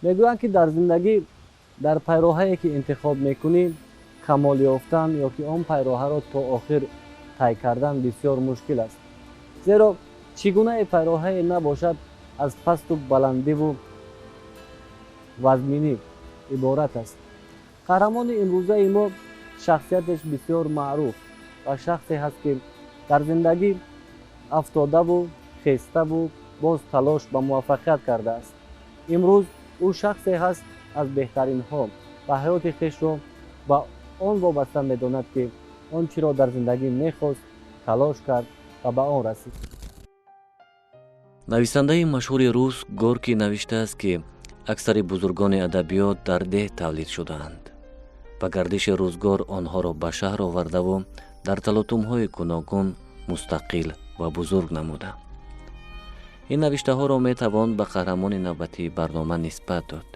Мегӯянд, ки дар зиндагӣ дар пайроҳае ки интихоб мекунӣ, камол ёфтан ё ки он пайроҳаро то охир тай кардан бисёр мушкил аст, зеро чӣ гунае пайроҳае набошад, аз пасту баландиву вазминӣ иборат аст. Қаҳрамони имрӯзаи мо шахсияташ бисёр маъруф ва шахсе ҳаст, ки дар зиндагӣ афтодаву хеставу боз талош ба муваффақият кардааст. Имрӯз ӯ шахсе ҳаст аз беҳтаринҳо ва ҳаёти хешро ба он вобаста медонад, ки он чиро дар зиндагӣ мехост, талош кард ва ба он расид. Нависандаи машҳури рус Горкий навиштааст, ки аксари бузургони адабиёт дар деҳ тавлид шудаанд ва гардиши рӯзгор онҳоро ба шаҳр овардаву дар талотумҳои гуногун мустақил ва бузург намуда. Ин навиштаҳоро метавон ба қаҳрамони навбатии барнома нисбат дод,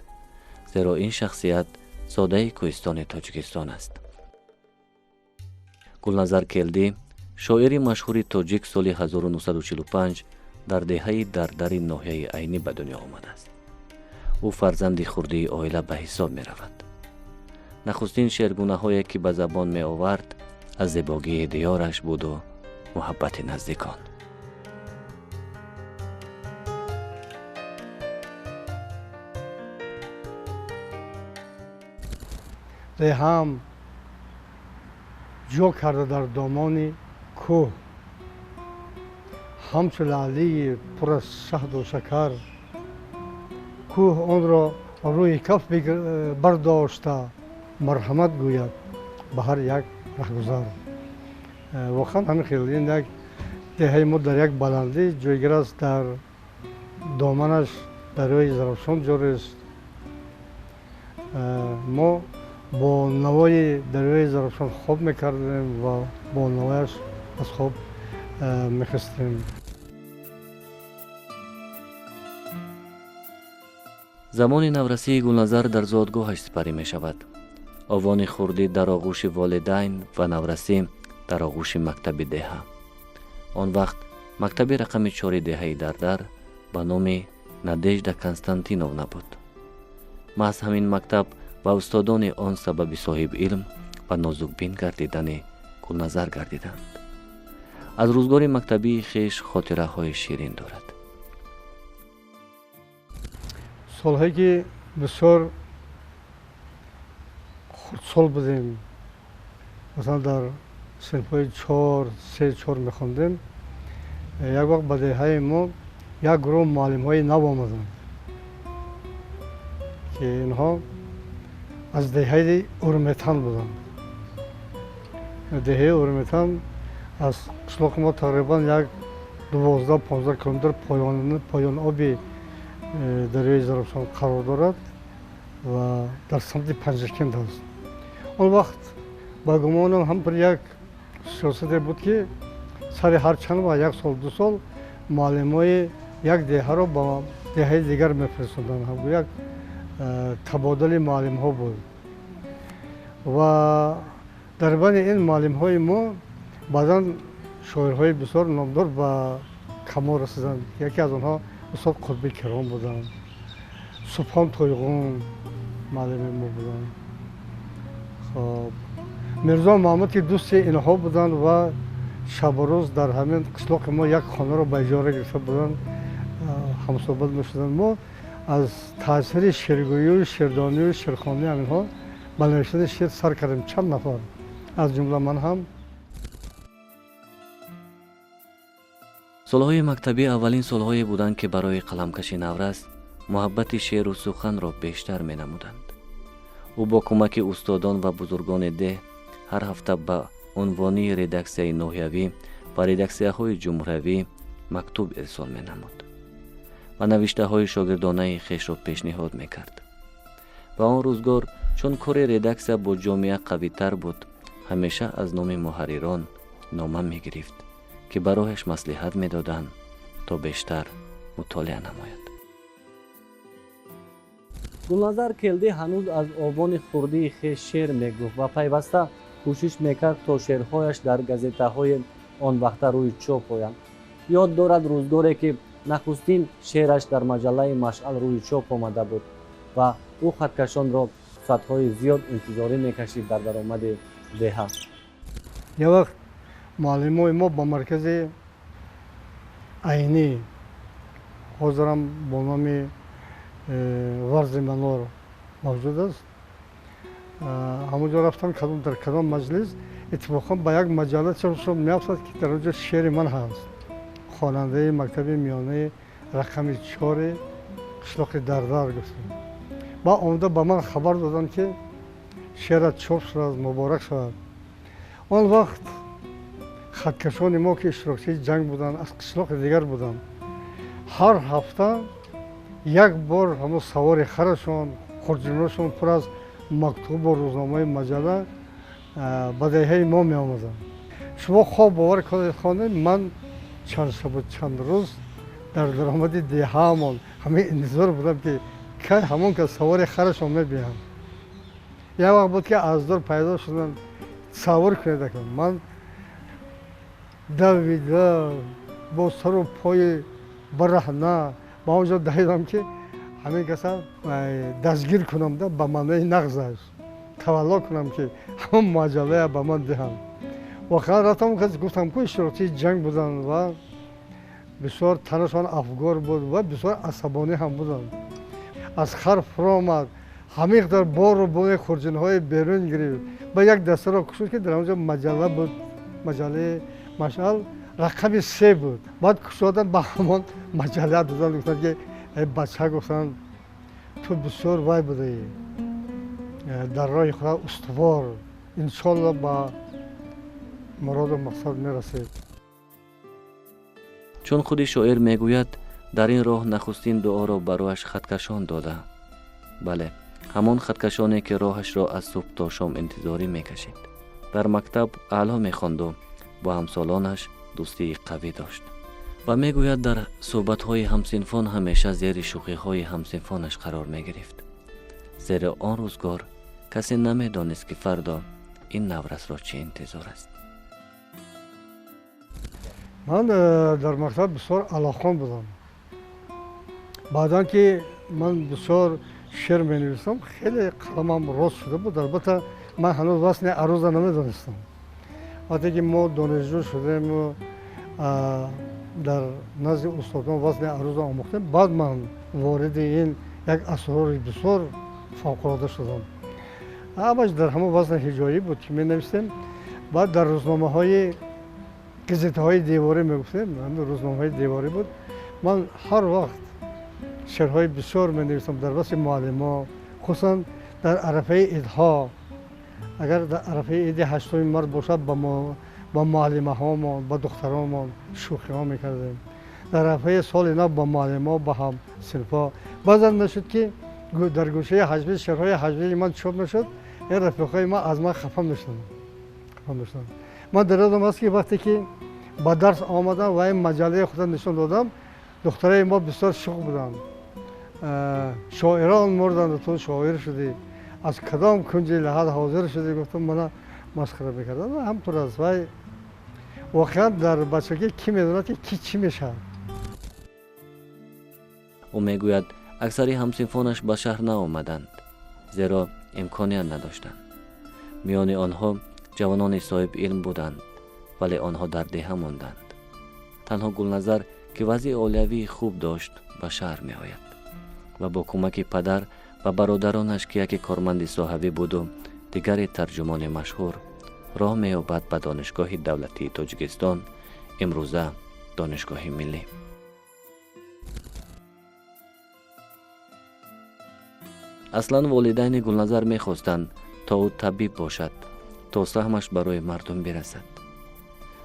зеро ин шахсият зодаи кӯҳистони Тоҷикистон аст. Гулназар Келдӣ, шоири машҳури тоҷик, соли 1945 дар деҳаи Дардари ноҳияи Айнӣ ба дунё омадааст. Ӯ фарзанди хурдии оила ба ҳисоб меравад. Нахустин шеъргунаҳое, ки ба забон меовард, аз зебогии диёраш буду муҳаббати наздикон. Деҳам ҷо карда дар домони кӯҳ, ҳамчу лаълии пур аз шаҳду шакар. Кӯҳ онро рӯи каф бардошта, марҳамат гӯяд ба ҳар як раҳгузар. Воқеан ҳамин хел ин як деҳаи мо дар як баландӣ ҷойгир аст, дар доманаш дарёи Зарафшон ҷорист. Мо бо навои дарёи Зарафшон хоб мекардем ва бо навояш аз хоб мехестем. Замони наврасии Гулназар дар зодгоҳаш сипарӣ мешавад. Овони хурдӣ дар оғӯши волидайн ва наврасӣ дар оғӯши мактаби деҳа. Он вақт мактаби рақами 4 деҳаи Дардар ба номи Надежда Константиновна буд. Маҳз ҳамин мактаб ва устодони он сабаби соҳиби илм ва нозукбин гардидани Гулназар гардиданд. Аз рӯзгори мактабии хеш хотираҳои ширин дорад. Солҳое ки бисёр хурдсол будем, масалан дар синфҳои 4, 3, 4 мехондем, як вақт ба деҳаи мо як гурӯҳ муаллимҳои нав омаданд, ки инҳо аз деҳаи Урметан буданд. Деҳаи Урметан аз қишлоқи мо тақрибан як 12-15 километр поёноби дарёи Зарафшон қарор дорад ва дар самти Панҷакент аст. Он вақт ба гумонам ҳам бір як сиёсате буд, ки сари ҳар чанд ва як сол, 2 сол муаллимҳои як деҳаро ба деҳаи дигар мефиристоданд. Як табодули муаллимҳо буд ва дар байни ин муаллимҳои мо баъзан шоирҳои бисёр номдор ба камол расиданд. Яке аз онҳо устод Қутби Киром буданд, Субҳон Тойғун муаллими мо буданд, хоб Мирзо Маҳмуд, ки дӯсти инҳо буданд ва шабу рӯз дар ҳамин қишлоқи мо як хонаро ба иҷора гирифта буданд, ҳамсӯҳбат мешуданд. Мо аз таъсири шеъргӯию шеърдонию шеърхонии ҳаминҳо ба навиштани шеър сар кардем, чанд нафар, аз ҷумла ман ҳам. Солҳои мактабӣ аввалин солҳое буданд, ки барои қаламкаши наврас муҳаббати шеъру суханро бештар менамуданд. Ӯ бо кӯмаки устодон ва бузургони деҳ ҳар ҳафта ба унвонии редаксияи ноҳиявӣ ва редаксияҳои ҷумҳуриявӣ мактуб ирсол менамуд ва навиштаҳои шогирдонаи хешро пешниҳод мекард. Ба он рӯзгор, чун кори редаксия бо ҷомеа қавитар буд, ҳамеша аз номи муҳаррирон нома мегирифт, ки барояш маслиҳат медоданд, то бештар мутолиа намояд. Гулназар Келдӣ ҳанӯз аз овони хурдии хеш шеър мегуфт ва пайваста кӯшиш мекард, то шеърҳояш дар газетаҳои он вақта рӯи чоп оянд. Ёд дорад рӯзгоре, ки нахустин шеъраш дар маҷаллаи Машъал рӯи чоп омада буд. Ва ӯ хаткашонро соатҳои зиёд интизорӣ мекашид дар даромади деҳа. Як вақт муаллимои мо ба маркази Айнӣ, ҳозирам бо номи Варзи Манор мавҷуд аст, ҳамонҷо рафтам, дар кадом маҷлис иттифоқан ба як маҷалла чашм меафтад, ки дар онҷо шеъри ман ҳаст. Хонандаи мактаби миёнаи рақами 4 қишлоқи Дардар гуфтем. Ба омада ба ман хабар доданд, ки шеърат чоп шудааст, муборак шавад. Он вақт хаткашони мо, ки иштирокчии ҷанг буданд, аз қишлоқи дигар буданд, ҳар ҳафта як бор ҳамон савори харашон, хурҷиношон пур аз мактубу рӯзномаи маҷалла ба деҳаи мо меомаданд. Шумо хоб бовар кунед, хонед, ман чанд шабу чанд рӯз дар даромади деҳаамон ҳамин интизор будам, ки кай ҳамон кас савори харашон мебиҳам. Як вақт буд, ки аз дур пайдо шуданд. Тасаввур кунед, акун ман давида бо сару пои бараҳна ба он ҷо давидам, ки ҳамин каса дастгир кунам, да ба маънои нағзаш тавалло кунам, ки ҳамон маҷаллая ба ман диҳанд. Воқеан рафтам, кас гуфтам, ку иштирокчии ҷанг буданд ва бисёр танашон афгор буд ва бисёр асабонӣ ҳам буданд. Аз хар фуромад, ҳамин қадар бору бони хурҷинҳои берун гирифт, ба як дастаро кушод, ки дар он ҷо маҷалла буд, маҷаллаи Машъал рақами 3 буд. Баъд кушодан, ба ҳамон маҷалла доданд, гуфтанд, ки эй бача, гуфтанд, ту бисёр вай будаӣ, дар роҳи худо устувор, иншолло ба муроду мақсад мерасед. Чун худи шоир мегӯяд, дар ин роҳ нахустин дуоро барояш хаткашон дода. Бале, ҳамон хаткашоне, ки роҳашро аз субҳ то шом интизорӣ мекашид. Дар мактаб аъло мехонду бо ҳамсолонаш дӯстии қавӣ дошт ва мегӯяд, дар суҳбатҳои ҳамсинфон ҳамеша зери шӯхиҳои ҳамсинфонаш қарор мегирифт, зеро он рӯзгор касе намедонист, ки фардо ин наврасро чӣ интизор аст. Ман дар мактаб бисёр аълохон будам. Баъдан ки ман бисёр шеър менависам, хеле қаламам рост шуда буд. Албатта, ман ҳанӯз вазни аруза намедонистам. Вақте ки мо донишҷӯ шудему дар назди устодон вазни аруза омӯхтем, баъд ман вориди ин як асрори бисёр фавқулода шудам. Ҳамаш дар ҳамон вазни ҳиҷоӣ буд, ки менавистем. Баъд дар рӯзномаҳои газетаҳои деворӣ мегуфтем, ҳамин рӯзномаҳои деворӣ буд. Ман ҳар вақт шеърҳои бисёр менависам дар васфи муаллимо, хусусан дар арафаи идҳо. Агар дар арафаи иди 8 март бошад, ба муаллимаҳомон, ба духтаромон шӯхиҳо мекардем. Дар арафаи соли нав ба муаллимо, ба ҳамсинфҳо. Баъзан мешуд, ки дар гӯшаи ҳаҷвӣ шеърҳои ҳаҷвии ман чоп мешуд, ин рафиқҳои ман аз ман хафа мешуданд. Ман дар ёдам аст, ки вақте ки ба дарс омадам ва ин маҷаллаи худро нишон додам, духтарои мо бисёр шух буданд. Шоирон мурданд, ту шоир шудӣ, аз кадом кунҷи лаҳат ҳозир шудӣ, гуфтам, мана масхара мекарданд. Ҳамтур аст. Вай воқеан дар бачагӣ кӣ медонад, ки кӣ чӣ мешавад. Ӯ мегӯяд, аксари ҳамсинфонаш ба шаҳр наомаданд, зеро имконият надоштанд. Миёни онҳо ҷавонони соҳиб илм буданд, вале онҳо дар деҳа монданд. Танҳо Гулназар, ки вазъи оилавии хуб дошт, ба шаҳр меояд ва бо кӯмаки падар ва бародаронаш, ки яке корманди соҳавӣ буду дигаре тарҷумони машҳур, роҳ меёбад ба Донишгоҳи давлатии Тоҷикистон, имрӯза Донишгоҳи миллӣ. Аслан волидайни Гулназар мехостанд, то ӯ табиб бошад, то саҳмаш барои мардум бирасад.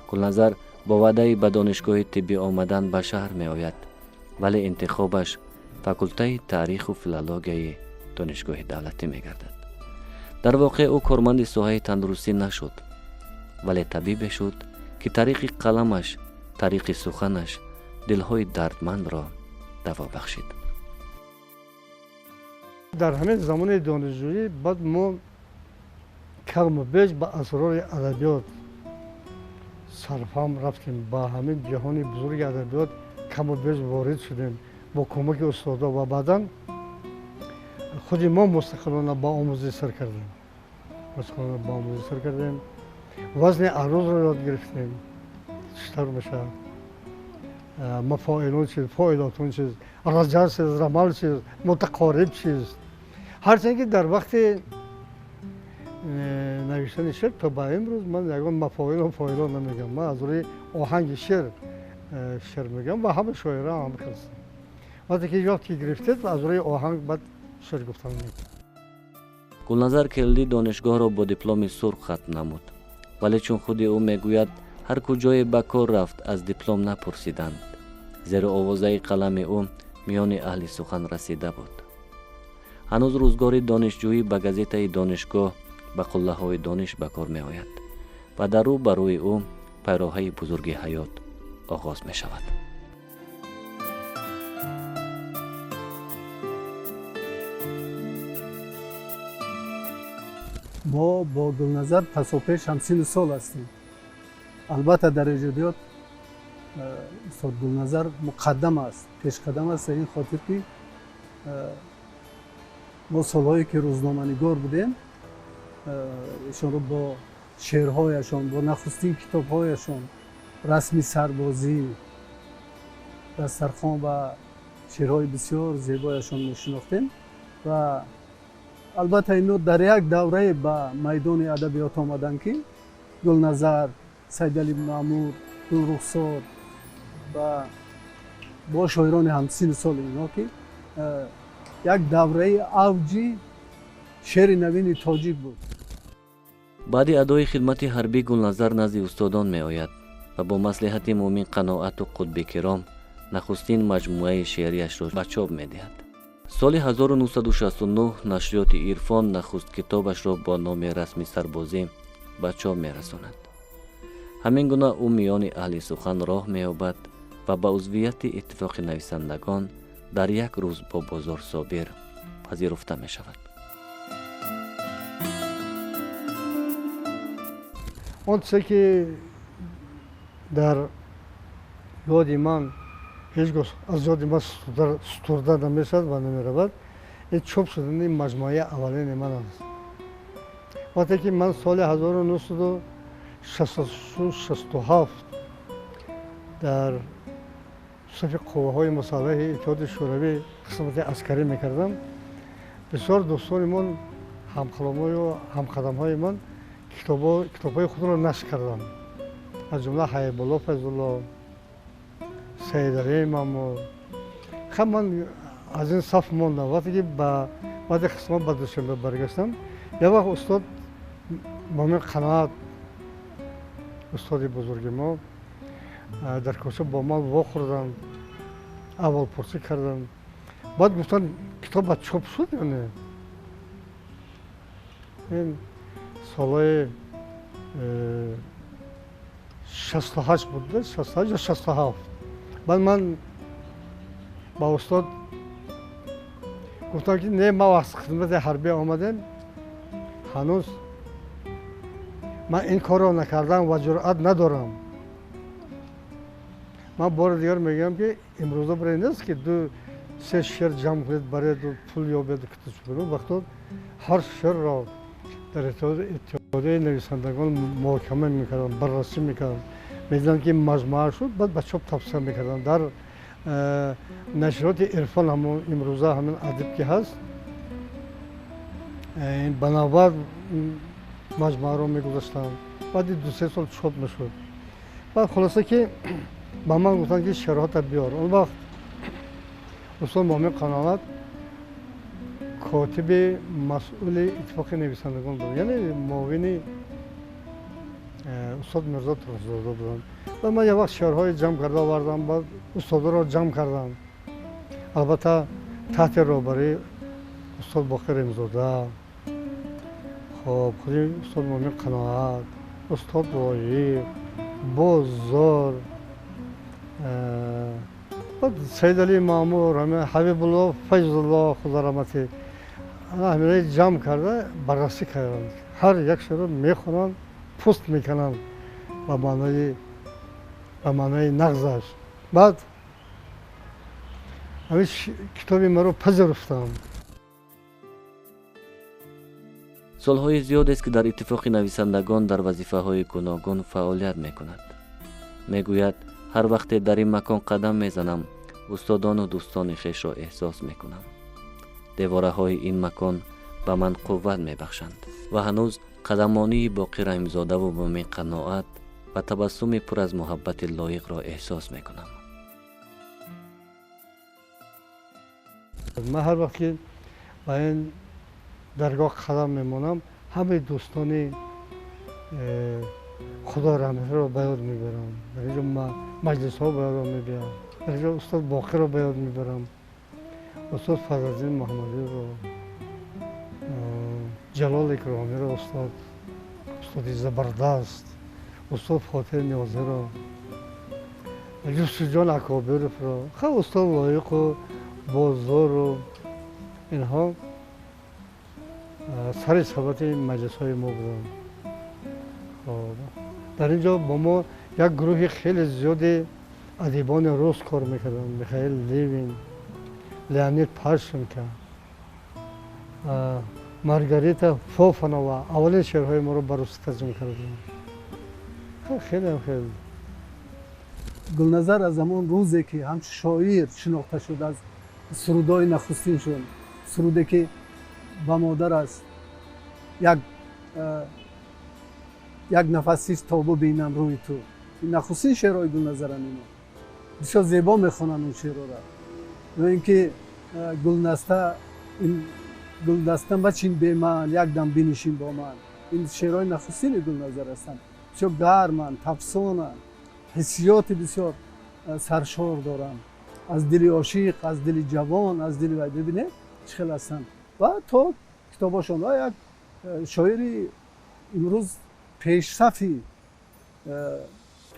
Гулназар бо ваъдаи ба донишгоҳи тиббӣ омадан ба шаҳр меояд, вале интихобаш факултаи таъриху филологияи Донишгоҳи давлатӣ мегардад. Дар воқеъ ӯ корманди соҳаи тандурустӣ нашуд, вале табибе шуд, ки тариқи қаламаш, тариқи суханаш дилҳои дардмандро даво бахшид. Дар ҳамин замони донишҷӯӣ баъд мо каму беш ба асрори адабиёт сарфаҳм рафтем, ба ҳамин ҷаҳони бузурги адабиёт каму беш ворид шудем бо кӯмаки устодо. Ва баъдан Худи мо мустақилона ба омӯзиш сар кардем. Мустақилона ба омӯзиш сар кардем. Вазни арузро ёд гирифтем. Чӣ тавр мешавад? Мафоилун чиз, фоилотун чиз, раҷаз чиз, рамал чиз, мутақориб чиз. Ҳарчанд ки дар вақти навиштани шеър то ба имрӯз ман ягон мафоилу фоилон намегӯям. Ман аз рӯи оҳанги шеър шеър мегӯям ва ҳама шоира ҳам ҳастанд. Вақте ки ёд ки гирифтед, аз рӯи оҳанг баъд шеър гуфтан мекунед. Гулназар Келдӣ донишгоҳро бо дипломи сурх хатм намуд, вале чун худи ӯ мегӯяд, ҳар куҷое ба кор рафт аз диплом напурсиданд, зеро овозаи қалами ӯ миёни аҳли сухан расида буд. Ҳанӯз рӯзгори донишҷӯӣ ба газетаи донишгоҳ ба қуллаҳои дониш ба кор меояд ва дар рӯ ба рӯи ӯ пайроҳаи бузурги ҳаёт оғоз мешавад. Мо бо Гулназар пасопеш ҳамсину сол ҳастем. Албатта дар эҷодиёт устод Гулназар муқаддам аст, пешқадам аст, ин хотир ки мо солҳое ки рӯзноманигор будем, эшонро бо шеърҳояшон, бо нахустин китобҳояшон, расми сарбозӣ, дастархон ва шеърҳои бисёр зебояшон мешинохтем ва албатта ино дар як даврае ба майдони адабиёт омаданд ки Гулназар, Сайдали Маъмур, Гулрухсор ва бо шоирони ҳамсину соли ино ки як давраи авҷи шеъри навини тоҷик буд. Баъди адои хидмати ҳарбӣ Гулназар назди устодон меояд ва бо маслиҳати Муъмин Қаноату Қутби Киром нахустин маҷмӯаи шеърияшро ба чоп медиҳад. Соли 1969 нашриёти Ирфон нахуст китобашро бо номи расми сарбозӣ ба чоп мерасонад. Ҳамин гуна ӯ миёни аҳли сухан роҳ меёбад ва ба узвияти иттифоқи нависандагон дар як рӯз бо Бозор Собир пазируфта мешавад. Он чизе ки дар ёди ман ҳеҷ гоҳ аз ёди ман сутурда намешавад ва намеравад, ин чоп шудани маҷмӯаи аввалини ман аст. Вақте ки ман соли 1967 дар сафи қувваҳои мусаллаҳи Иттиҳоди Шӯравӣ хизмати аскарӣ мекардам, бисёр дӯстони мон, ҳамқаламою ҳамқадамҳои ман китобҳои худро нашр карданд. Аз ҷумла Ҳайбулло Файзулло, Саидалӣ Маъмур. Хаб ман аз ин саф мондам. Вақте ки баъди хизмат ба Душанбе баргаштам, як вақт устод Муъмин Қаноат, устоди бузурги мо, дар кӯча бо ман вохӯрданд, аҳволпурсӣ карданд. Баъд гуфтанд китоб ба чоп шуд ё не? Ин солҳои 68 буд, 68 ё 67. Баъд ман ба устод гуфтам ки не, ма аз хизмати ҳарбӣ омадем, ҳанӯз ман ин корро накардам ва ҷуръат надорам. Ман бори дигар мегӯям ки имрӯза барои нест ки ду се шеър ҷамъ кунед, бареду пул ёбеду китоб кунед. Вақто ҳар шеърро дар иттиҳодияи нависандагон муҳокима мекарданд, баррасӣ мекарданд, медиданд ки маҷмӯа шуд, баъд ба чоп тавсия мекарданд. Дар нашриёти Ирфон ҳамон имрӯза ҳамин адиб ки ҳаст, ба навбат маҷмӯаро мегузаштанд. Баъди 2-3 сол чоп мешуд. Баъд хулоса ки ба ман гуфтанд ки шеърҳота биёр. Он вақт устод Муъмин Қаноат котиби масъули иттифоқи нависандагон буд, яъне муовини устод Мирзо Турсунзода буданд. Баъд ман як вақт шеърҳои ҷамъ карда овардам, баъд устодоро ҷамъ кардам. Албатта таҳти роҳбарии устод Боқир Римзода, хоб худи устод Муъмин Қаноат, устод Лоиқ, Бозор, баъд Саидалӣ Маъмур, Ҳабибулло Файзулло, худо раҳматӣ, ҳаминаи ҷамъ карда баррасӣ карданд. Ҳар як шеърро мехонанд, пӯст мекунанд ба маънои нағзаш. Баъд ҳамин китоби маро пазируфтанд. Солҳои зиёдест, ки дар Иттифоқи нависандагон дар вазифаҳои гуногун фаъолият мекунад. Мегӯяд, ҳар вақте дар ин макон қадам мезанам, устодону дӯстони хешро эҳсос мекунам. Девораҳои ин макон ба ман қувват мебахшанд ва ҳанӯз қадамонии Боқир Раҳимзодаву Мумин Қаноат ва табассуми пур аз муҳаббати Лоиқро эҳсос мекунам. Ман ҳар вақт ки ба ин даргоҳ қадам мемонам, ҳамаи дӯстони Худо раҳматро ба ёд мебарам. Дар инҷо маҷлисҳо ба ёдам мебиям. Дар инҷо устод Боқирро ба ёд мебарам, устод Фазлиддин Муҳаммадиро, Ҷалол Икромиро, устоди забардаст, устод Фотиҳ Ниёзиро, Юсуфҷон Акобировро, ха устод Лоиқу Бозору, инҳо сари сабати маҷлисҳои мо буданд. Дар ин ҷо бо мо як гурӯҳи хеле зиёди адибони рус кор мекарданд: Михаил Левин, Леонид Пашенко, Маргарита Фофанова. Аввалин шеърҳои моро ба русӣ тарҷима карданд. Хелеам хеле. Гулназар аз ҳамон рӯзе ки ҳамчун шоир шинохта шуд, аз сурудҳои нахустин шуд, суруде ки ба модар аст, як нафасист то бубинам рӯи ту, ин нахустин шеърҳои Гулназаранд. Ино бисёр зебо мехонанд он шеърҳоро. Ё ин ки гулнаста, ин гулдаста мачин бе ман, як дам бинишин бо ман, ин шеърҳои нахустини Гулназар ҳастанд. Бисёр гарманд, тафсонанд, ҳиссиёти бисёр саршор доранд, аз дили ошиқ, аз дили ҷавон, аз дили вай. Бибинед, чӣ хел ҳастанд. Ва то китобашон ва як шоири имрӯз пешсафи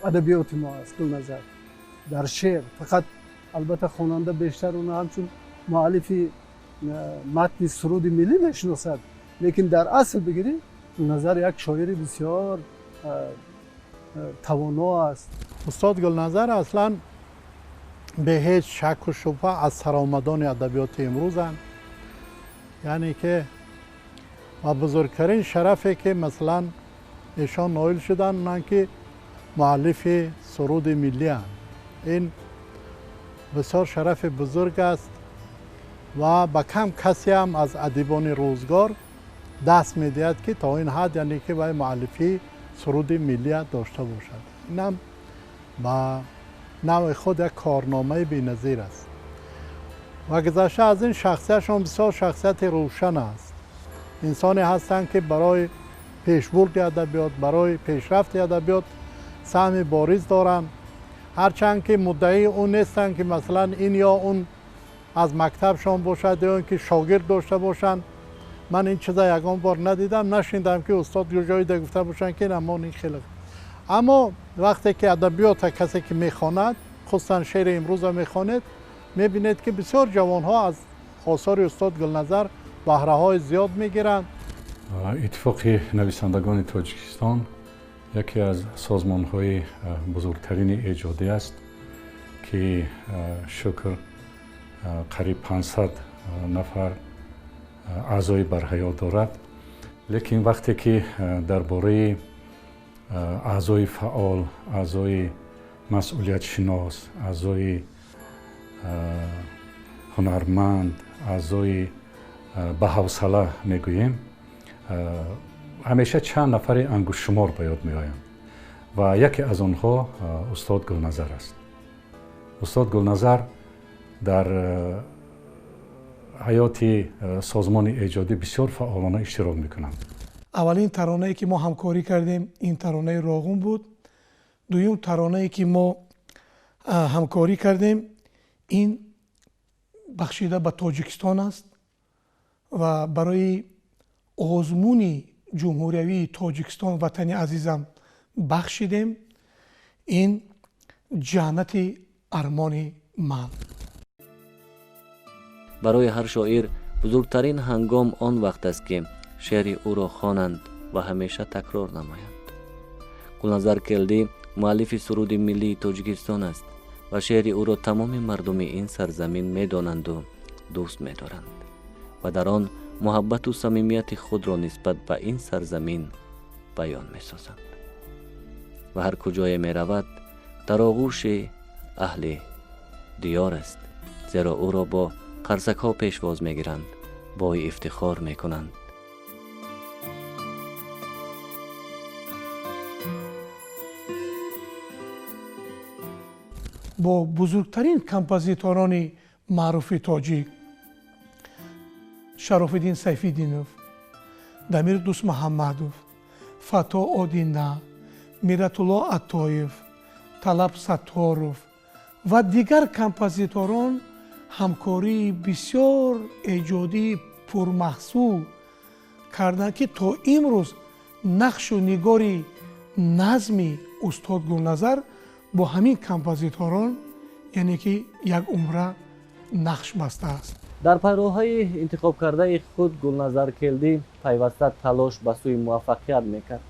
адабиёти мо аст Гулназар дар шеър. Фақат албатта хонанда бештар уна ҳамчун муаллифи матни суруди миллӣ мешиносад, лекин дар асл бигирӣ, Гулназар як шоири бисёр тавоно аст. Устод Гулназар аслан бе ҳеҷ шакку шубҳа аз саромадони адабиёти имрӯзанд, яъне ки ва бузургтарин шарафе ки масалан эшон ноил шуданд, онанд ки муаллифи суруди миллианд. Ин бисёр шарафи бузург аст ва ба кам касе ҳам аз адибони рӯзгор даст медиҳад, ки то ин ҳад, яъне ки вай муаллифии суруди миллия дошта бошад. Инам ба навъи худ як корномаи беназир аст. Ва гузашта аз ин, шахсиятшон бисёр шахсияти рӯшан аст. Инсоне ҳастанд, ки барои пешбурди адабиёт, барои пешрафти адабиёт саҳми бориз доранд. Ҳарчанд ки муддаии ӯ нестанд, ки масалан ин ё он аз мактабшон бошад ё ин ки шогирд дошта бошанд. Ман ин чиза ягон бор надидам, нашнидам, ки устод ҷоида гуфта бошанд, ки намон ин хеле. Аммо вақте ки адабиёта касе ки мехонад, хусусан шеъри имрӯза мехонед, мебинед, ки бисёр ҷавонҳо аз осори устод Гулназар баҳраҳои зиёд мегиранд. Иттифоқи нависандагони Тоҷикистон яке аз созмонҳои бузургтарини эҷодӣ аст, ки шукр, қариб 500 нафар аъзои барҳаёт дорад. Лекин вақте ки дар бораи аъзои фаъол, аъзои масъулиятшинос, аъзои ҳунарманд, аъзои баҳавсала мегӯем, ҳамеша чанд нафари ангуштшумор ба ёд меоянд ва яке аз онҳо устод Гулназар аст. Устод Гулназар дар ҳаёти созмони эҷодӣ бисёр фаъолона иштирок мекунанд. Аввалин таронае, ки мо ҳамкорӣ кардем, ин таронаи Роғун буд. Дуюм таронае, ки мо ҳамкорӣ кардем, ин бахшида ба Тоҷикистон аст ва барои озмуни ҷумҳуриявии Тоҷикистон «Ватани азизам» бахшидем, ин «Ҷаннати армони ман». Барои ҳар шоир бузургтарин ҳангом он вақт аст, ки шеъри ӯро хонанд ва ҳамеша такрор намоянд. Гулназар Келдӣ муаллифи суруди миллии Тоҷикистон аст ва шеъри ӯро тамоми мардуми ин сарзамин медонанду дӯст медоранд ва дар он Муҳаббату самимияти худро нисбат ба ин сарзамин баён месозанд ва ҳар куҷое меравад, дар оғӯши аҳли диёр аст, зеро ӯро бо қарсакҳо пешвоз мегиранд, бои ифтихор мекунанд. Бо бузургтарин композиторони маъруфи тоҷик Шарофиддин Сайфиддинов, Дамир Дӯстмуҳаммадов, Фатто Одина, Миратулло Аттоев, Талаб Сатторов ва дигар композиторон ҳамкории бисёр эҷодии пурмаҳсул карданд, ки то имрӯз нақшу нигори назми устод Гулназар бо ҳамин композиторон, яъне ки як умра нақш бастааст. Дар пайроҳаи интихобкардаи худ Гулназар Келдӣ пайваста талош ба сӯи муваффақият мекард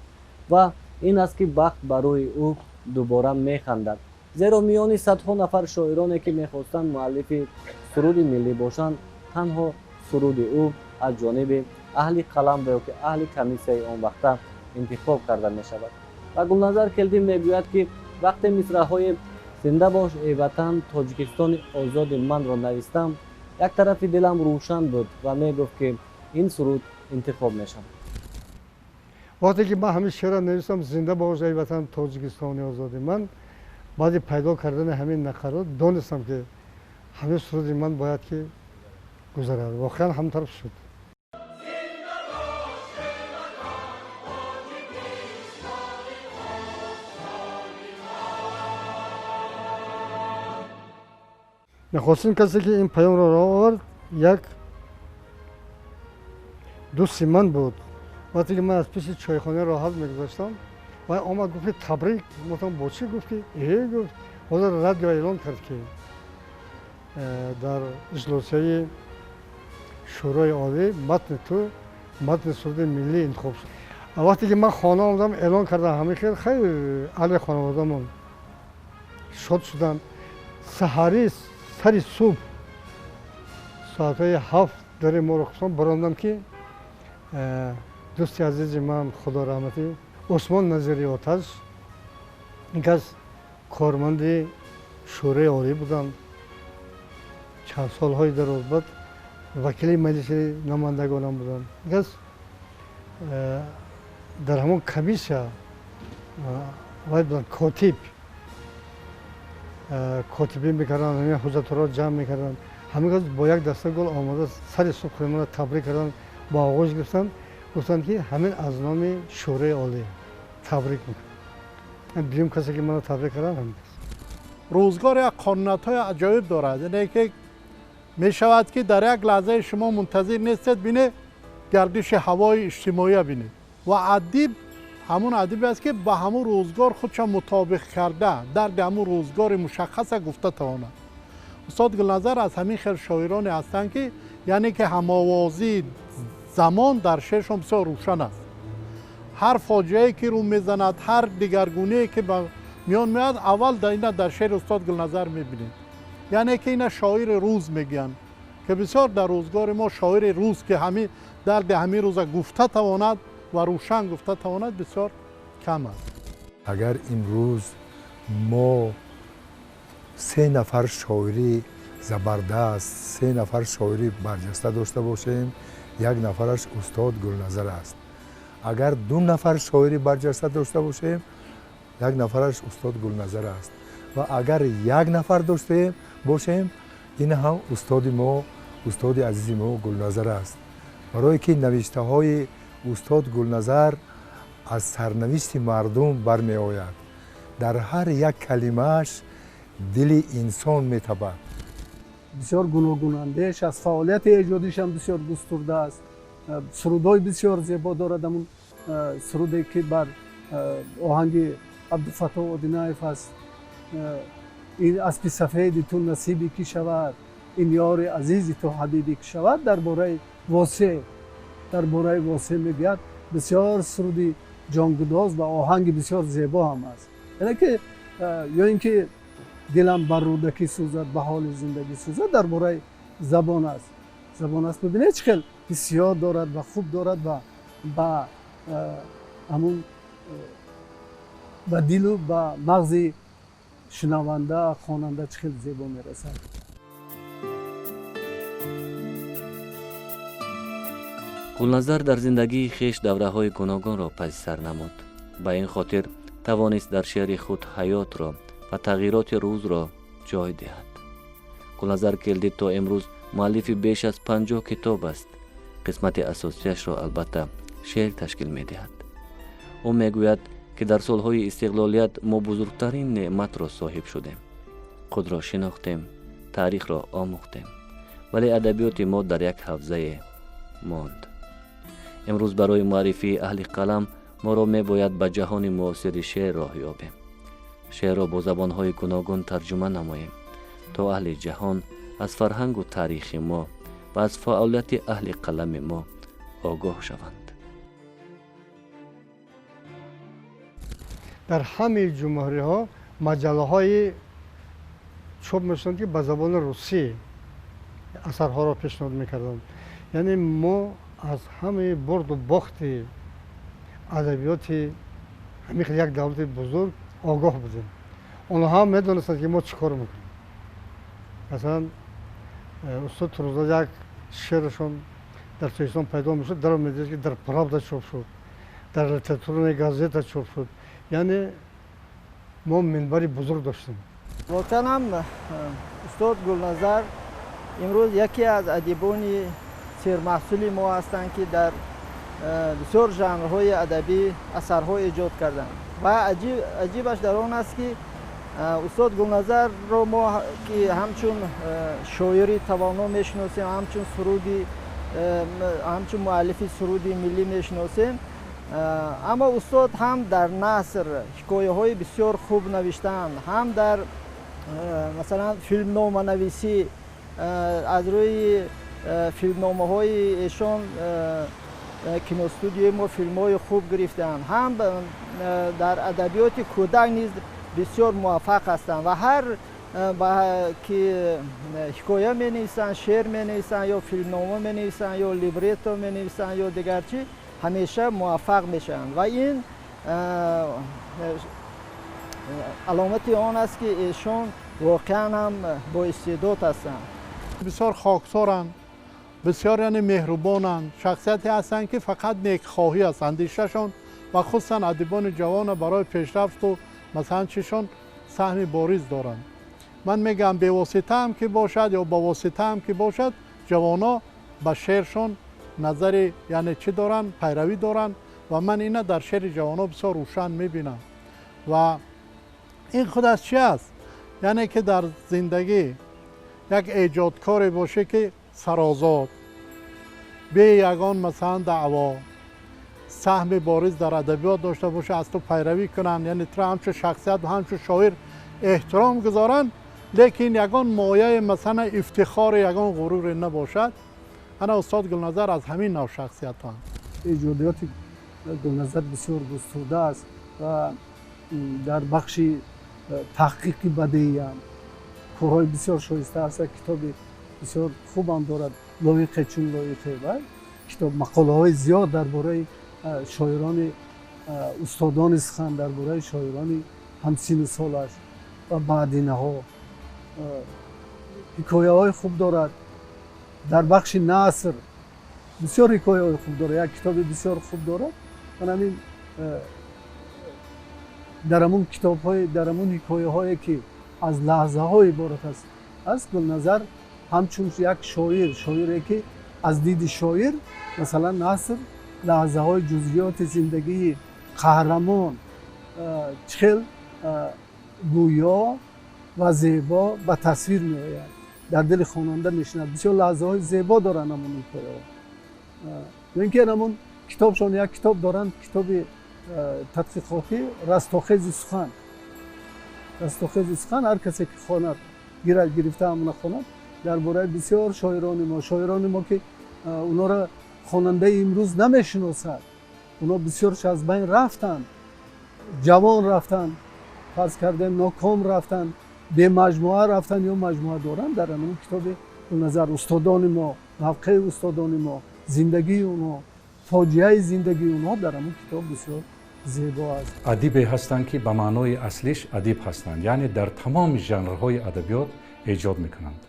ва ин аст, ки бахт барои ӯ дубора механдад, зеро миёни садҳо нафар шоироне, ки мехостанд муаллифи суруди миллӣ бошанд, танҳо суруди ӯ аз ҷониби аҳли қалам ва ё ки аҳли комиссияи он вақта интихоб карда мешавад. Ва Гулназар Келдӣ мегӯяд, ки вақте мисраъҳои «Зинда бош, эй ватан, Тоҷикистони озоди ман»-ро навистам, як тарафи дилам рӯшан буд ва мегуфт, ки ин суруд интихоб мешавад. Вақте ки ман ҳамин шеърро навистам, «Зинда бош, эй ватан, Тоҷикистони озоди ман», баъди пайдо кардани ҳамин нақарот донистам, ки ҳамин суруди ман бояд ки гузарад. Воқеан ҳам тараф шуд. Нахостин касе, ки ин паёмро овард, як дӯсти ман буд. Вақте ки ман аз пеши чойхона роҳат мегузаштам, вай омад, гуфт, ки табрик. Гуфтам, бо чӣ? Гуфт, ки гуфт, ҳозир радио эълон кард, ки дар иҷлосияи Шӯрои Олӣ матни ту, матни суруди миллӣ интихоб шуд. Вақте ки ман хона омадам, эълон кардам ҳамин хел, хеле аҳли хонаводамон шод шуданд. Саҳари сари субҳ соатҳои 7 дари моро хусусан баромадам, ки дӯсти азизи ман, худо раҳматӣ, Усмон Назири Оташ, ин кас корманди Шӯрои Олӣ буданд, чанд солҳои дароз баъд вакили Маҷлиси намояндагонам буданд. Ин кас дар ҳамон комиссия вай буданд, котиб, котибӣ мекарданд, ҳамин ҳуҷҷатҳоро ҷамъ мекарданд. Ҳамин кас бо як даста гул омода сари субҳ худамонро табрик карданд, бо оғӯш гирифтанд, гуфтанд, ки ҳамин аз номи Шӯрои Олӣ табрик мекунам. Дуюм касе, ки маро табрик карданд, ҳамин кас. Рӯзгор як қонуниятҳои аҷоиб дорад, яъне ки мешавад, ки дар як лаҳзаи шумо мунтазир нестед, бинед гардиши ҳавои иҷтимоия бинед. Ва адиб ҳамун адибе аст, ки ба ҳамун рӯзгор худша мутобиқ карда, дарди ҳамун рӯзгори мушаххаса гуфта тавонад. Устод Гулназар аз ҳамин хел шоироне ҳастанд, ки яъне ки ҳамовозии замон дар шеършон бисёр рӯшан аст. Ҳар фоҷиае, ки рӯ мезанад, ҳар дигаргуние, ки ба миён меояд, аввал ина дар шеъри устод Гулназар мебинед. Яъне ки ина шоири рӯз мегӯянд, ки бисёр дар рӯзгори мо шоири рӯз, ки ҳамин дарди ҳамин рӯза гуфта тавонад ва рӯшан гуфта тавонад, бисёр кам аст. Агар имрӯз мо се нафар шоири забардаст, се нафар шоири барҷаста дошта бошем, як нафараш устод Гулназар аст. Агар ду нафар шоири барҷаста дошта бошем, як нафараш устод Гулназар аст. Ва агар як нафар дошта бошем, ин ҳам устоди мо, устоди азизи мо Гулназар аст. Барое ки навиштаҳои устод Гулназар аз сарнавишти мардум бармеояд. Дар ҳар як калимааш дили инсон метабад. Бисёр гуногунандеш аст, фаъолияти эҷодишам бисёр густурда аст, сурудҳои бисёр зебо дорад. Ҳамун суруде, ки бар оҳанги Абдуфаттоҳ Одинаев аст, «Ин аспи сафеди ту насиби кӣ шавад, ин ёри азизи ту ҳабиби кӣ шавад», дар бораи Восеъ, дар бораи Восеъ мегӯяд. Бисёр суруди ҷонгудоз ва оҳанги бисёр зебо ҳам аст. Яъне ки ё ин ки «Дилам бар Рӯдакӣ сӯзад, ба ҳоли зиндагӣ сӯзад», дар бораи забон аст, забон аст. Бибинед, чӣ хел ҳиссиёт дорад ва хуб дорад ва ба ҳамун ба дилу ба мағзи шунаванда, хонанда чӣ хел зебо мерасад. Гулназар дар зиндагии хеш давраҳои гуногунро паси сар намуд. Ба ин хотир тавонист дар шеъри худ ҳаётро ва тағйироти рӯзро ҷой диҳад. Гулназар Келдӣ то имрӯз муаллифи беш аз 50 китоб аст. Қисмати асосияшро албатта шеър ташкил медиҳад. Ӯ мегӯяд, ки дар солҳои истиқлолият мо бузургтарин неъматро соҳиб шудем. Худро шинохтем, таърихро омӯхтем, вале адабиёти мо дар як ҳавзае монд. Имрӯз барои муаррифии аҳли қалам моро мебояд ба ҷаҳони муосири шеър роҳ ёбем. Шеърро бо забонҳои гуногун тарҷума намоем, то аҳли ҷаҳон аз фарҳангу таърихи мо ва аз фаъолияти аҳли қалами мо огоҳ шаванд. Дар ҳамаи ҷумҳуриҳо маҷаллаҳои чоп мешуданд, ки ба забони русӣ асарҳоро пешниҳод мекарданд. Яъне мо аз ҳамаи бурду бохти адабиёти ҳамин хел як давлати бузург огоҳ будем. Онҳо ҳам медонистанд, ки мо чӣ кор мекунем. Масалан, устод Турсунзода як шеърашон дар Тоҷикистон пайдо мешуд, даро медид, ки дар Правда чоп шуд, дар Литературная газета чоп шуд. Яъне мо минбари бузург доштем. Воқеан ҳам устод Гулназар имрӯз яке аз адибони сермаҳсули мо ҳастанд, ки дар бисёр жанрҳои адабӣ асарҳо эҷод карданд. Ва аҷибаш дар он аст, ки устод Гулназарро мо ки ҳамчун шоири тавоно мешиносем, ҳамчун суруди, ҳамчун муаллифи суруди миллӣ мешиносем, аммо устод ҳам дар наср ҳикояҳои бисёр хуб навиштаанд, ҳам дар масалан филмноманависӣ, аз рӯи филмномаҳои эшон киностудияи мо филмҳои хуб гирифтаанд, ҳам дар адабиёти кӯдак низ бисёр муваффақ ҳастанд ва ҳар ки ҳикоя менависанд, шеър менависанд ё филмнома менависанд ё либретто менависанд ё дигар чӣ, ҳамеша муваффақ мешаванд. Ва ин аломати он аст, ки эшон воқеан ҳам боистеъдод ҳастанд. Бисёр хоксоранд, бисёр яъне меҳрубонанд, шахсияте ҳастанд, ки фақат некхоҳӣ аст андешашон ва хусусан адибони ҷавона барои пешрафту масалан чишон саҳми бориз доранд. Ман мегӯям, бевосита ҳам ки бошад ё бовосита ҳам ки бошад, ҷавоно ба шеършон назари яъне чӣ доранд, пайравӣ доранд ва ман ина дар шеъри ҷавоно бисёр рӯшан мебинам. Ва ин худ аз чи аст? Яъне ки дар зиндагӣ як эҷодкоре боше, ки сарозод, бе ягон масалан даъво, саҳми бориз дар адабиёт дошта боша, аз ту пайравӣ кунанд, яъне туро ҳамчун шахсият ва ҳамчун шоир эҳтиром гузоранд, лекин ягон мояи масалан ифтихори, ягон ғуруре набошад. Ана устод Гулназар аз ҳамин нав шахсиятҳоанд. Эҷодиёти Гулназар бисёр густурда аст ва дар бахши таҳқиқи бадеиам корҳои бисёр шоиста аст. Китоби бисёр хубам дорад, лоиқе чун лоиқе, ва китоб мақолаҳои зиёд дар бораи шоирони устодони сухан, дар бораи шоирони ҳамсину солаш ва баъдинаҳо. Ҳикояҳои хуб дорад. Дар бахши наср бисёр ҳикояҳои хуб дорад, як китоби бисёр хуб дорад. Ман ҳамин дар ҳамун китобҳои, дар ҳамун ҳикояҳое ки аз лаҳзаҳо иборат аст, Гулназар ҳамчун як шоир, шоире ки аз диди шоир масалан наср лаҳзаҳои ҷузъиёти зиндагии қаҳрамон чӣ хел гӯё ва зебо ба тасвир меояд, дар дили хонанда мешинад. Бисёр лаҳзаҳои зебо доранд ҳамон ҳикояҳо. Ё ин ки ҳамон китобшон, як китоб доранд, китоби тадқиқотӣ «Растохези сухан». «Растохези сухан» ҳар касе ки хонад, гирад, гирифта ҳамона хонад, дар бораи бисёр шоирони мо, шоирони мо ки онҳоро хонандаи имрӯз намешиносад, онҳо бисёрш аз байн рафтанд, ҷавон рафтанд, фарз кардем ноком рафтанд, бемаҷмӯа рафтанд ё маҷмӯа доранд. Дар ҳамон китоби Гулназар устодони мо, мавқеи устодони мо, Зиндагии онҳо, фоҷиаи зиндагии онҳо дар ҳамон китоб бисёр зебо аст. Адибе ҳастанд, ки ба маънои аслиш адиб ҳастанд, яъне дар тамоми жанрҳои адабиёт эҷод мекунанд.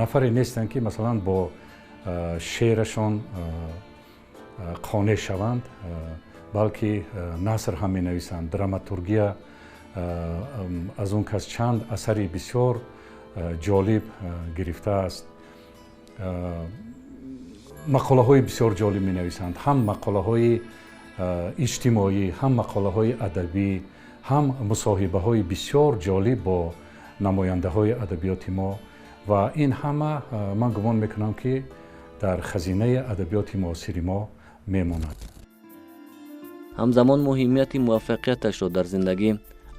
Нафаре нестанд, ки масалан бо шеърашон қонеъ шаванд, балки наср ҳам менависанд, драматургия. Аз он кас чанд асари бисёр ҷолиб гирифтааст. Мақолаҳои бисёр ҷолиб менависанд, ҳам мақолаҳои иҷтимоӣ, ҳам мақолаҳои адабӣ, ҳам мусоҳибаҳои бисёр ҷолиб бо намояндаҳои адабиёти мо. Ва ин ҳама, ман гумон мекунам, ки дар хазинаи адабиёти муосири мо мемонад. Ҳамзамон муҳимияти муваффақияташро дар зиндагӣ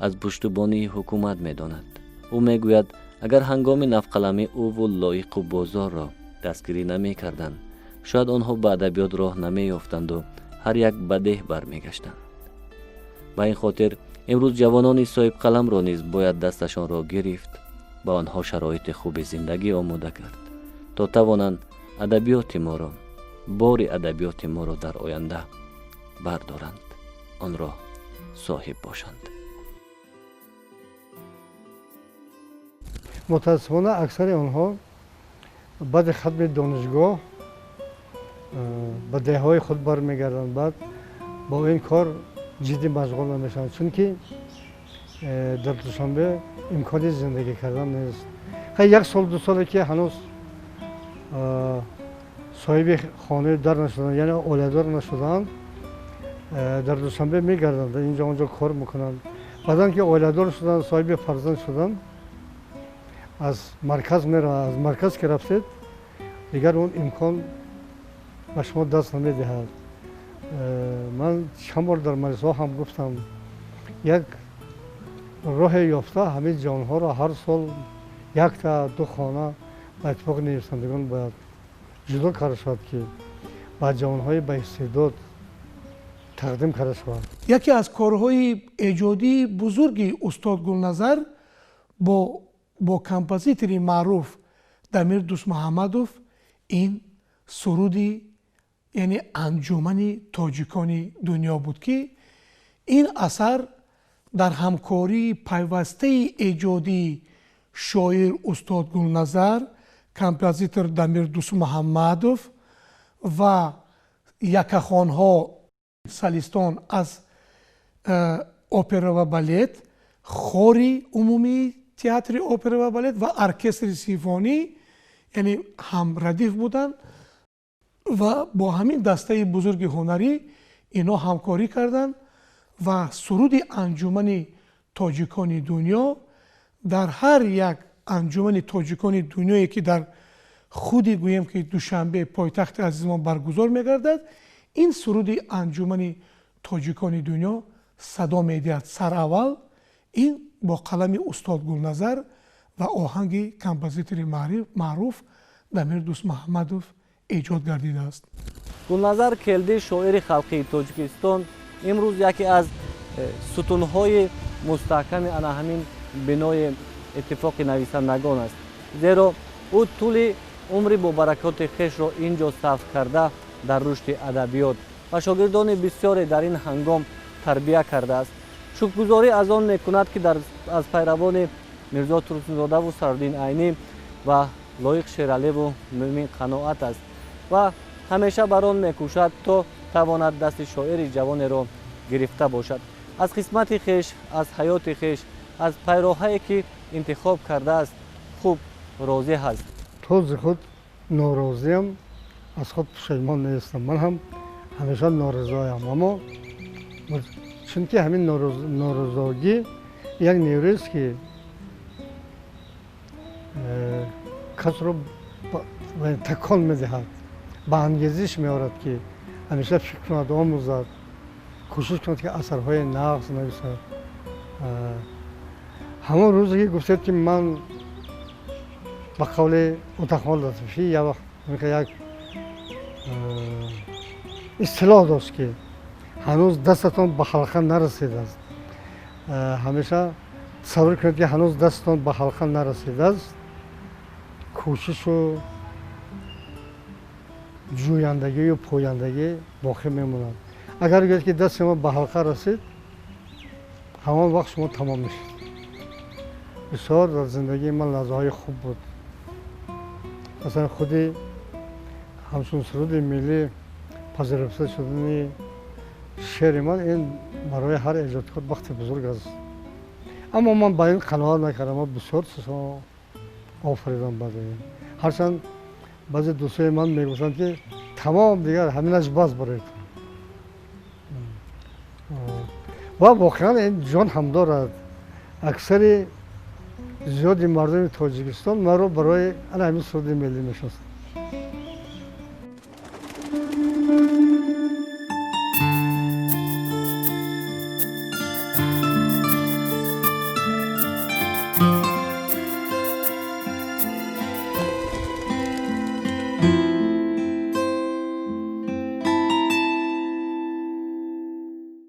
аз пуштубонии ҳукумат медонад. Ӯ мегӯяд, агар ҳангоми навқаламӣ ӯву Лоиқу Бозорро дастгирӣ намекарданд, шояд онҳо ба адабиёт роҳ намеёфтанду ҳар як ба деҳ бармегаштанд. Ба ин хотир имрӯз ҷавонони соҳибқаламро низ бояд дасташонро гирифт, ба онҳо шароити хуби зиндагӣ омода кард, то тавонанд адабиёти моро, бори адабиёти моро дар оянда бардоранд, онро соҳиб бошанд. Мутаассифона, аксари онҳо баъди хатми донишгоҳ ба деҳҳои худ бармегарданд, баъд бо ин кор ҷиддӣ машғул намешаванд, чунки дар Душанбе имкони зиндагӣ кардан нест. Як сол, ду соле ки ҳанӯз соҳиби хонаи дар нашуданд, яъне оиладор нашуданд, дар Душанбе мегарданд, инҷо онҷо кор мекунанд. Баъдан ки оиладор шуданд, соҳиби фарзанд шуданд, аз марказ мераванд. Аз марказ ки рафтед, дигар он имкон ба шумо даст намедиҳад. Ман чанд бор дар маҷлисҳо ҳам гуфтам, як роҳе ёфта ҳамин ҷавонҳоро ҳар сол якта ду хона ба иттифоқи нависандагон бояд ҷудо карда шавад, ки ба ҷавонҳои ба истеъдод тақдим карда шавад. Яке аз корҳои эҷодии бузурги устод Гулназар бо композитори маъруф Дамир Дӯстмуҳаммадов ин суруди, яъне Анҷумани тоҷикони дунё буд, ки ин асар дар ҳамкории пайвастаи эҷодии шоир устод Гулназар, композитор Дамир Дӯстмуҳаммадов ва якахонҳо, солистон аз опера ва балет, хори умумии театри опера ва балет ва оркестри симфонӣ, яъне ҳамрадиф буданд ва бо ҳамин дастаи бузурги ҳунарӣ инҳо ҳамкорӣ карданд ва суруди Анҷумани тоҷикони дунё дар ҳар як анҷумани тоҷикони дунёе, ки дар худи, гӯем ки, Душанбе, пойтахти азизмон баргузор мегардад, ин суруди Анҷумани тоҷикони дунё садо медиҳад. Сараввал ин бо қалами устод Гулназар ва оҳанги композитори маъруф Дамир Дӯстмуҳаммадов эҷод гардидааст. Гулназар Келдӣ, шоири халқии Тоҷикистон, имрӯз яке аз сутунҳои мустаҳками ана ҳамин бинои иттифоқи нависандагон аст, зеро ӯ тӯли умри бобаракоти хешро ин ҷо сарф карда, дар рушди адабиёт ва шогирдони бисёре дар ин ҳангом тарбия кардааст. Шукргузорӣ аз он мекунад, ки аз пайравони Мирзо Турсунзодаву Садриддин Айнӣ ва Лоиқ Шералиеву Мӯмин Қаноат аст ва ҳамеша бар он мекӯшад, то тавонад дасти шоири ҷавонеро гирифта бошад. Аз қисмати хеш, аз ҳаёти хеш, аз пайроҳае ки интихоб кардааст, хуб розӣ ҳаст. То зи худ норозиам, аз худ пушаймон нестам. Ман ҳам ҳамеша норизоям, аммо чунки ҳамин норизогӣ як нерӯест, ки касро такон медиҳад, ба ангезиш меорад, ки ҳамеша фикр кунад, омӯзад, кӯшиш кунад, ки асарҳои нағз нависад. Ҳамон рӯзе ки гуфтед, ки ман ба қавли Отахмол Латифӣ як вақт як истилоҳ дошт, ки ҳанӯз дастатон ба ҳалқа нарасидааст, ҳамеша тасаввур кунед, ки ҳанӯз дастатон ба ҳалқа нарасидааст, кӯшишу Ҷӯяндагию пӯяндагӣ боқӣ мемонад. Агар гӯяд, ки дасти шумо ба ҳалқа расид, ҳамон вақт шумо тамом мешед. Бисёр дар зиндагии ман лаҳзаҳои хуб буд. Масалан, худи ҳамчун суруди миллӣ пазируфта шудани шеъри ман, ин барои ҳар эҷодкор бахти бузург аст. Аммо ман ба ин қаноат накардам, ман бисёр чизҳо офаридам баъди ин. Ҳарчанд баъзе дӯстои ман мегуфтанд, ки тамом, дигар ҳаминаш бас барои ту. Ва воқеан ин ҷон ҳам дорад. Аксари зиёди мардуми Тоҷикистон маро барои ана ҳамин суруди миллӣ мешиносанд.